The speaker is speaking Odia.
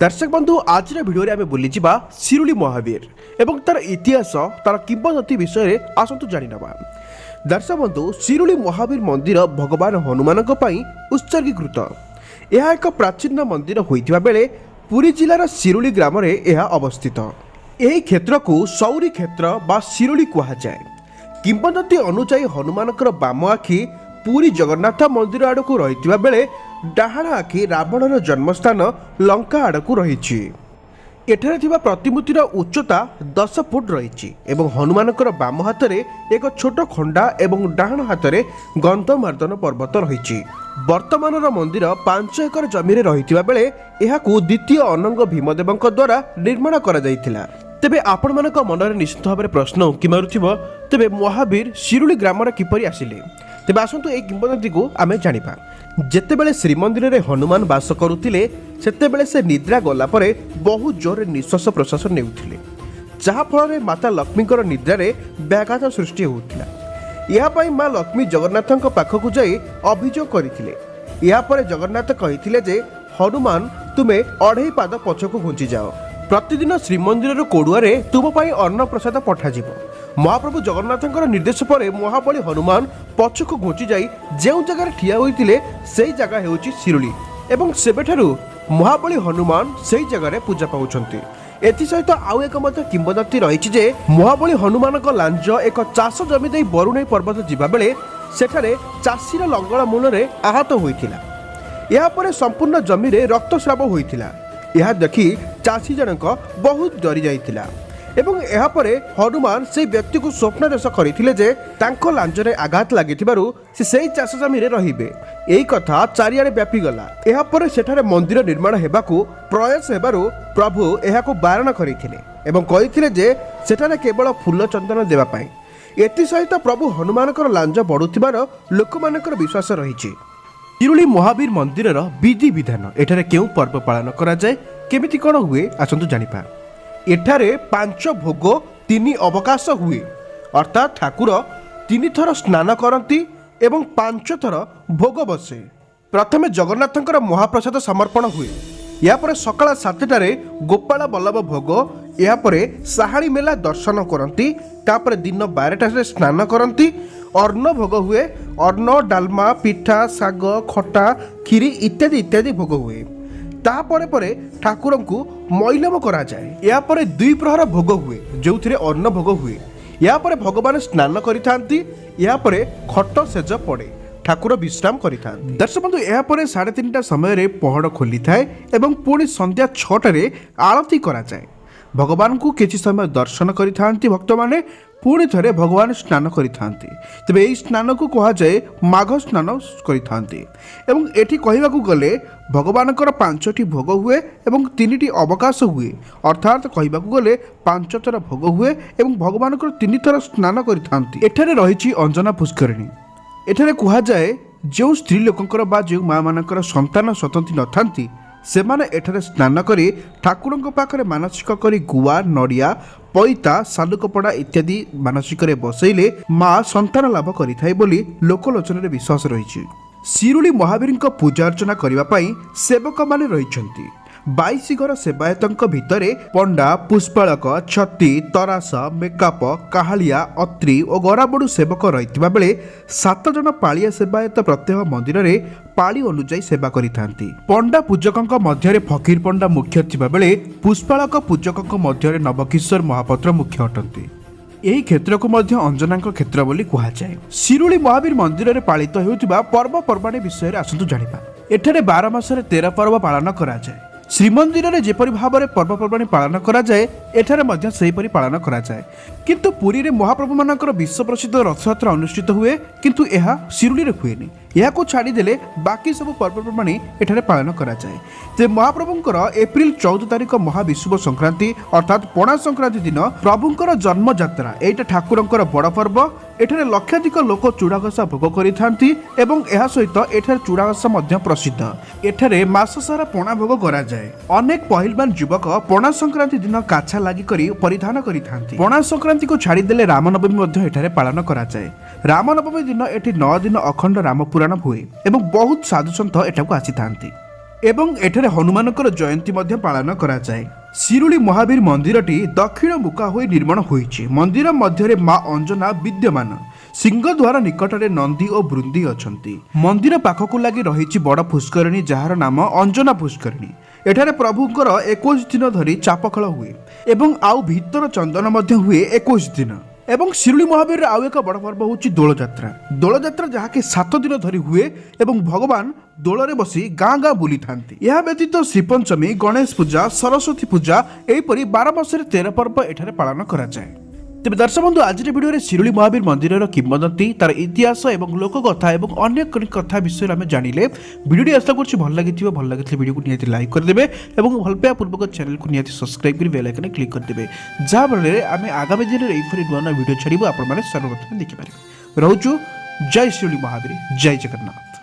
ଦର୍ଶକ ବନ୍ଧୁ, ଆଜିର ଭିଡ଼ିଓରେ ଆମେ ବୁଲିଯିବା ଶିରୁଳି ମହାବୀର ଏବଂ ତାର ଇତିହାସ, ତାର କିମ୍ବଦନ୍ତୀ ବିଷୟରେ ଆସନ୍ତୁ ଜାଣିନେବା। ଦର୍ଶକ ବନ୍ଧୁ, ଶିରୁଳି ମହାବୀର ମନ୍ଦିର ଭଗବାନ ହନୁମାନଙ୍କ ପାଇଁ ଉତ୍ସର୍ଗୀକୃତ। ଏହା ଏକ ପ୍ରାଚୀନ ମନ୍ଦିର ହୋଇଥିବା ବେଳେ ପୁରୀ ଜିଲ୍ଲାର ଶିରୁଳି ଗ୍ରାମରେ ଏହା ଅବସ୍ଥିତ। ଏହି କ୍ଷେତ୍ରକୁ ସୌରୀ କ୍ଷେତ୍ର ବା ଶିରୁଳି କୁହାଯାଏ। କିମ୍ବଦନ୍ତୀ ଅନୁଯାୟୀ ହନୁମାନଙ୍କର ବାମ ଆଖି ପୁରୀ ଜଗନ୍ନାଥ ମନ୍ଦିର ଆଡ଼କୁ ରହିଥିବା ବେଳେ ଡାହାଣ ଆଖି ରାବଣର ଜନ୍ମସ୍ଥାନ ଲଙ୍କା ଆଡ଼କୁ ରହିଛି। ଏଠାରେ ଥିବା ପ୍ରତିମୂର୍ତ୍ତିର ଉଚ୍ଚତା 10 ଫୁଟ ରହିଛି ଏବଂ ହନୁମାନଙ୍କର ବାମ ହାତରେ ଏକ ଛୋଟ ଖଣ୍ଡା ଏବଂ ଡାହାଣ ହାତରେ ଗନ୍ଧମାର୍ଦ୍ଦନ ପର୍ବତ ରହିଛି। ବର୍ତ୍ତମାନର ମନ୍ଦିର 5 ଏକର ଜମିରେ ରହିଥିବା ବେଳେ ଏହାକୁ ଦ୍ୱିତୀୟ ଅନଙ୍ଗ ଭୀମଦେବଙ୍କ ଦ୍ୱାରା ନିର୍ମାଣ କରାଯାଇଥିଲା। ତେବେ ଆପଣମାନଙ୍କ ମନରେ ନିଶ୍ଚିତ ଭାବରେ ପ୍ରଶ୍ନ ଉଙ୍କି ମାରୁଥିବ, ତେବେ ମହାବୀର ଶିରୁଳି ଗ୍ରାମରେ କିପରି ଆସିଲେ? ତେବେ ଆସନ୍ତୁ ଏହି କିମ୍ବଦନ୍ତୀକୁ ଆମେ ଜାଣିବା। ଯେତେବେଳେ ଶ୍ରୀମନ୍ଦିରରେ ହନୁମାନ ବାସ କରୁଥିଲେ, ସେତେବେଳେ ସେ ନିଦ୍ରା ଗଲା ପରେ ବହୁତ ଜୋରରେ ନିଶ୍ୱାସ ପ୍ରଶ୍ୱାସ ନେଉଥିଲେ, ଯାହାଫଳରେ ମାତା ଲକ୍ଷ୍ମୀଙ୍କର ନିଦ୍ରାରେ ବ୍ୟାଘାତ ସୃଷ୍ଟି ହେଉଥିଲା। ଏହାପାଇଁ ମା ଲକ୍ଷ୍ମୀ ଜଗନ୍ନାଥଙ୍କ ପାଖକୁ ଯାଇ ଅଭିଯୋଗ କରିଥିଲେ। ଏହାପରେ ଜଗନ୍ନାଥ କହିଥିଲେ ଯେ, "ହନୁମାନ, ତୁମେ ଅଢ଼େଇ ପାଦ ପଛକୁ ଘୁଞ୍ଚିଯାଅ। ପ୍ରତିଦିନ ଶ୍ରୀମନ୍ଦିରର କୋଡ଼ୁଆରେ ତୁମ ପାଇଁ ଅନ୍ନପ୍ରସାଦ ପଠାଯିବ।" ମହାପ୍ରଭୁ ଜଗନ୍ନାଥଙ୍କର ନିର୍ଦ୍ଦେଶ ପରେ ମହାବଳୀ ହନୁମାନ ପଛକୁ ଘୁଞ୍ଚି ଯାଇ ଯେଉଁ ଜାଗାରେ ଠିଆ ହୋଇଥିଲେ, ସେଇ ଜାଗା ହେଉଛି ଶିରୁଳି ଏବଂ ସେବେଠାରୁ ମହାବଳୀ ହନୁମାନ ସେଇ ଜାଗାରେ ପୂଜା ପାଉଛନ୍ତି। ଏଥିସହିତ ଆଉ ଏକ ମଧ୍ୟ କିମ୍ବଦନ୍ତୀ ରହିଛି ଯେ ମହାବଳୀ ହନୁମାନଙ୍କ ଲାଞ୍ଜ ଏକ ଚାଷ ଜମି ଦେଇ ବରୁଣେଇ ପର୍ବତ ଯିବାବେଳେ ସେଠାରେ ଚାଷୀର ଲଙ୍ଗଳ ମୂଳରେ ଆହତ ହୋଇଥିଲା। ଏହାପରେ ସମ୍ପୂର୍ଣ୍ଣ ଜମିରେ ରକ୍ତସ୍ରାବ ହୋଇଥିଲା। ଏହା ଦେଖି ଚାଷୀ ଜଣକ ବହୁତ ଡରି ଯାଇଥିଲା ଏବଂ ଏହାପରେ ହନୁମାନ ସେଇ ବ୍ୟକ୍ତିକୁ ସ୍ୱପ୍ନାଦେଶ କରିଥିଲେ ଯେ ତାଙ୍କ ଲାଞ୍ଜରେ ଆଘାତ ଲାଗିଥିବାରୁ ସେ ସେଇ ଚାଷ ଜମିରେ ରହିବେ। ଏହି କଥା ଚାରିଆଡ଼େ ବ୍ୟାପିଗଲା। ଏହାପରେ ସେଠାରେ ମନ୍ଦିର ନିର୍ମାଣ ହେବାକୁ ପ୍ରୟାସ ହେବାରୁ ପ୍ରଭୁ ଏହାକୁ ବାରଣ କରିଥିଲେ ଏବଂ କହିଥିଲେ ଯେ ସେଠାରେ କେବଳ ଫୁଲ ଚନ୍ଦନ ଦେବା ପାଇଁ। ଏଥିସହିତ ପ୍ରଭୁ ହନୁମାନଙ୍କର ଲାଞ୍ଜ ବଢ଼ୁଥିବାର ଲୋକମାନଙ୍କର ବିଶ୍ୱାସ ରହିଛି। ଶିରୁଳି ମହାବୀର ମନ୍ଦିରର ବିଧି ବିଧାନ, ଏଠାରେ କେଉଁ ପର୍ବ ପାଳନ କରାଯାଏ, କେମିତି କ'ଣ ହୁଏ, ଆସନ୍ତୁ ଜାଣିବା। ଏଠାରେ ପାଞ୍ଚ ଭୋଗ, ତିନି ଅବକାଶ ହୁଏ। ଅର୍ଥାତ୍ ଠାକୁର ତିନି ଥର ସ୍ନାନ କରନ୍ତି ଏବଂ ପାଞ୍ଚ ଥର ଭୋଗ ବସେ। ପ୍ରଥମେ ଜଗନ୍ନାଥଙ୍କର ମହାପ୍ରସାଦ ସମର୍ପଣ ହୁଏ। ଏହାପରେ ସକାଳ 7ଟାରେ ଗୋପାଳ ବଲ୍ଲଭ ଭୋଗ। ଏହାପରେ ସାହାଣୀ ମେଲା ଦର୍ଶନ କରନ୍ତି। ତାପରେ ଦିନ 12ଟାରେ ସ୍ନାନ କରନ୍ତି। ଅନ୍ନ ଭୋଗ ହୁଏ। ଅନ୍ନ, ଡାଲମା, ପିଠା, ଶାଗ, ଖଟା, କ୍ଷୀରି ଇତ୍ୟାଦି ଇତ୍ୟାଦି ଭୋଗ ହୁଏ। ତାପରେ ପରେ ଠାକୁରଙ୍କୁ ମଇଲମ କରାଯାଏ। ଏହାପରେ ଦୁଇ ପ୍ରହର ଭୋଗ ହୁଏ, ଯେଉଁଥିରେ ଅନ୍ନ ଭୋଗ ହୁଏ। ଏହାପରେ ଭଗବାନ ସ୍ନାନ କରିଥାନ୍ତି। ଏହାପରେ ଖଟ ଶେଯ ପଡ଼େ, ଠାକୁର ବିଶ୍ରାମ କରିଥାନ୍ତି। ଦର୍ଶକ ବନ୍ଧୁ, ଏହାପରେ 3:30 ସମୟରେ ପହଡ଼ ଖୋଲିଥାଏ ଏବଂ ପୁଣି ସନ୍ଧ୍ୟା 6ଟାରେ ଆଳତି କରାଯାଏ। ଭଗବାନଙ୍କୁ କିଛି ସମୟ ଦର୍ଶନ କରିଥାନ୍ତି ଭକ୍ତମାନେ। ପୁଣି ଥରେ ଭଗବାନ ସ୍ନାନ କରିଥାନ୍ତି। ତେବେ ଏହି ସ୍ନାନକୁ କୁହାଯାଏ ମାଘ ସ୍ନାନ କରିଥାନ୍ତି। ଏବଂ ଏଠି କହିବାକୁ ଗଲେ ଭଗବାନଙ୍କର ପାଞ୍ଚଟି ଭୋଗ ହୁଏ ଏବଂ ତିନିଟି ଅବକାଶ ହୁଏ। ଅର୍ଥାତ୍ କହିବାକୁ ଗଲେ ପାଞ୍ଚ ଥର ଭୋଗ ହୁଏ ଏବଂ ଭଗବାନଙ୍କର ତିନି ଥର ସ୍ନାନ କରିଥାନ୍ତି। ଏଠାରେ ରହିଛି ଅଞ୍ଜନା ପୁଷ୍କରିଣୀ। ଏଠାରେ କୁହାଯାଏ, ଯେଉଁ ସ୍ତ୍ରୀ ଲୋକଙ୍କର ବା ଯେଉଁ ମାଆମାନଙ୍କର ସନ୍ତାନ ସନ୍ତତି ନଥାନ୍ତି, ସେମାନେ ଏଠାରେ ସ୍ନାନ କରି ଠାକୁରଙ୍କ ପାଖରେ ମାନସିକ କରି ଗୁଆ, ନଡ଼ିଆ, ପଇତା, ସାଲୁ କପଡ଼ା ଇତ୍ୟାଦି ମାନସିକରେ ବସେଇଲେ ମା ସନ୍ତାନ ଲାଭ କରିଥାଏ ବୋଲି ଲୋକଲୋଚନରେ ବିଶ୍ୱାସ ରହିଛି। ଶିରୁଳି ମହାବୀରଙ୍କ ପୂଜା ଅର୍ଚ୍ଚନା କରିବା ପାଇଁ ସେବକମାନେ ରହିଛନ୍ତି। 22 ଘର ସେବାୟତଙ୍କ ଭିତରେ ପଣ୍ଡା, ପୁଷ୍ପାଳକ, ଛତି, ତରାସ, ମେକାପ, କାହାଳିଆ, ଅତ୍ରି ଓ ଗରାବଡ଼ୁ ସେବକ ରହିଥିବା ବେଳେ ସାତ ଜଣ ପାଳିଆ ସେବାୟତ ପ୍ରତ୍ୟହ ମନ୍ଦିରରେ ପାଳି ଅନୁଯାୟୀ ସେବା କରିଥାନ୍ତି। ପଣ୍ଡା ପୂଜକଙ୍କ ମଧ୍ୟରେ ଫକୀର ପଣ୍ଡା ମୁଖ୍ୟ ଥିବା ବେଳେ ପୁଷ୍ପାଳକ ପୂଜକଙ୍କ ମଧ୍ୟରେ ନବକିଶୋର ମହାପାତ୍ର ମୁଖ୍ୟ ଅଟନ୍ତି। ଏହି କ୍ଷେତ୍ରକୁ ମଧ୍ୟ ଅଞ୍ଜନାଙ୍କ କ୍ଷେତ୍ର ବୋଲି କୁହାଯାଏ। ଶିରୁଳି ମହାବୀର ମନ୍ଦିରରେ ପାଳିତ ହେଉଥିବା ପର୍ବପର୍ବାଣୀ ବିଷୟରେ ଆସନ୍ତୁ ଜାଣିବା। ଏଠାରେ 12 ମାସରେ 13 ପର୍ବ ପାଳନ କରାଯାଏ। ଶ୍ରୀମନ୍ଦିରରେ ଯେପରି ଭାବରେ ପର୍ବପର୍ବାଣୀ ପାଳନ କରାଯାଏ, ଏଠାରେ ମଧ୍ୟ ସେହିପରି ପାଳନ କରାଯାଏ। କିନ୍ତୁ ପୁରୀରେ ମହାପ୍ରଭୁମାନଙ୍କର ବିଶ୍ୱପ୍ରସିଦ୍ଧ ରଥଯାତ୍ରା ଅନୁଷ୍ଠିତ ହୁଏ, କିନ୍ତୁ ଏହା ଶିରୁଳିରେ ହୁଏନି। ଏହାକୁ ଛାଡ଼ିଦେଲେ ବାକି ସବୁ ପର୍ବପର୍ବାଣୀ ଏଠାରେ ପାଳନ କରାଯାଏ। ତେବେ ମହାପ୍ରଭୁଙ୍କର ଏପ୍ରିଲ 14 ତାରିଖ ମହାବିଷୁବ ସଂକ୍ରାନ୍ତି, ଅର୍ଥାତ୍ ପଣା ସଂକ୍ରାନ୍ତି ଦିନ ପ୍ରଭୁଙ୍କର ଜନ୍ମଯାତ୍ରା। ଏଇଟା ଠାକୁରଙ୍କର ବଡ଼ ପର୍ବ। ଏଠାରେ ଲକ୍ଷାଧିକ ଲୋକ ଚୂଡ଼ାଘସା ଭୋଗ କରିଥାନ୍ତି ଏବଂ ଏହା ସହିତ ଏଠାରେ ଚୂଡ଼ାଘସା ମଧ୍ୟ ପ୍ରସିଦ୍ଧ। ଏଠାରେ ମାସ ସାରା ପଣା ଭୋଗ କରାଯାଏ। ଅନେକ ପହିଲବାନ ଯୁବକ ପଣା ସଂକ୍ରାନ୍ତି ଦିନ କାଛା ଲାଗି କରି ପରିଧାନ କରିଥାନ୍ତି। ପଣା ସଂକ୍ରାନ୍ତିକୁ ଛାଡ଼ିଦେଲେ ରାମନବମୀ ମଧ୍ୟ ଏଠାରେ ପାଳନ କରାଯାଏ। ରାମନବମୀ ଦିନ ଏଠି 9 ଦିନ ଅଖଣ୍ଡ ରାମପୁରାଣ ହୁଏ ଏବଂ ବହୁତ ସାଧୁସନ୍ଥ ଏଠାକୁ ଆସିଥାନ୍ତି। ଏବଂ ଏଠାରେ ହନୁମାନଙ୍କର ଜୟନ୍ତୀ ମଧ୍ୟ ପାଳନ କରାଯାଏ। ଶିରୁଳି ମହାବୀର ମନ୍ଦିରଟି ଦକ୍ଷିଣ ମୁଖା ହୋଇ ନିର୍ମାଣ ହୋଇଛି। ମନ୍ଦିର ମଧ୍ୟରେ ମା ଅଞ୍ଜନା ବିଦ୍ୟମାନ। ସିଂହଦ୍ୱାର ନିକଟରେ ନନ୍ଦୀ ଓ ବୃନ୍ଦି ଅଛନ୍ତି। ମନ୍ଦିର ପାଖକୁ ଲାଗି ରହିଛି ବଡ଼ ପୁଷ୍କରିଣୀ, ଯାହାର ନାମ ଅଞ୍ଜନା ପୁଷ୍କରିଣୀ। ଏଠାରେ ପ୍ରଭୁଙ୍କର 21 ଦିନ ଧରି ଚାପଖେଳ ହୁଏ ଏବଂ ଆଉ ଭିତର ଚନ୍ଦନ ମଧ୍ୟ ହୁଏ 21 ଦିନ। ଏବଂ ଶିରୁଳି ମହାବୀରର ଆଉ ଏକ ବଡ଼ ପର୍ବ ହେଉଛି ଦୋଳଯାତ୍ରା। ଦୋଳଯାତ୍ରା ଯାହାକି 7 ଦିନ ଧରି ହୁଏ ଏବଂ ଭଗବାନ ଦୋଳରେ ବସି ଗାଁ ଗାଁ ବୁଲିଥାନ୍ତି। ଏହା ବ୍ୟତୀତ ଶ୍ରୀପଞ୍ଚମୀ, ଗଣେଶ ପୂଜା, ସରସ୍ୱତୀ ପୂଜା, ଏହିପରି 12 ମାସରେ 13 ପର୍ବ ଏଠାରେ ପାଳନ କରାଯାଏ। ତେବେ ଦର୍ଶକ ବନ୍ଧୁ, ଆଜିର ଭିଡ଼ିଓରେ ଶିରୁଳି ମହାବୀର ମନ୍ଦିରର କିମ୍ବଦନ୍ତୀ, ତାର ଇତିହାସ ଏବଂ ଲୋକକଥା ଏବଂ ଅନେକ ଅନେକ କଥା ବିଷୟରେ ଆମେ ଜାଣିଲେ। ଭିଡ଼ିଓଟି ଆଶା କରୁଛି ଭଲ ଲାଗିଥିବ। ଭଲ ଲାଗିଥିଲେ ଭିଡ଼ିଓକୁ ନିହାତି ଲାଇକ୍ କରିଦେବେ ଏବଂ ଭଲ ପାଇବା ପୂର୍ବକ ଚ୍ୟାନେଲକୁ ନିହାତି ସବସ୍କ୍ରାଇବ୍ କରି ବେଲ୍ ଆଇକନରେ କ୍ଲିକ୍ କରିଦେବେ, ଯାହାଫଳରେ ଆମେ ଆଗାମୀ ଦିନରେ ଏହିପରି ନୂଆ ନୂଆ ଭିଡ଼ିଓ ଛାଡ଼ିବୁ, ଆପଣମାନେ ସର୍ବପ୍ରଥମେ ଦେଖିପାରିବେ। ରହୁଛୁ, ଜୟ ଶିରୁଳି ମହାବୀର, ଜୟ ଜଗନ୍ନାଥ।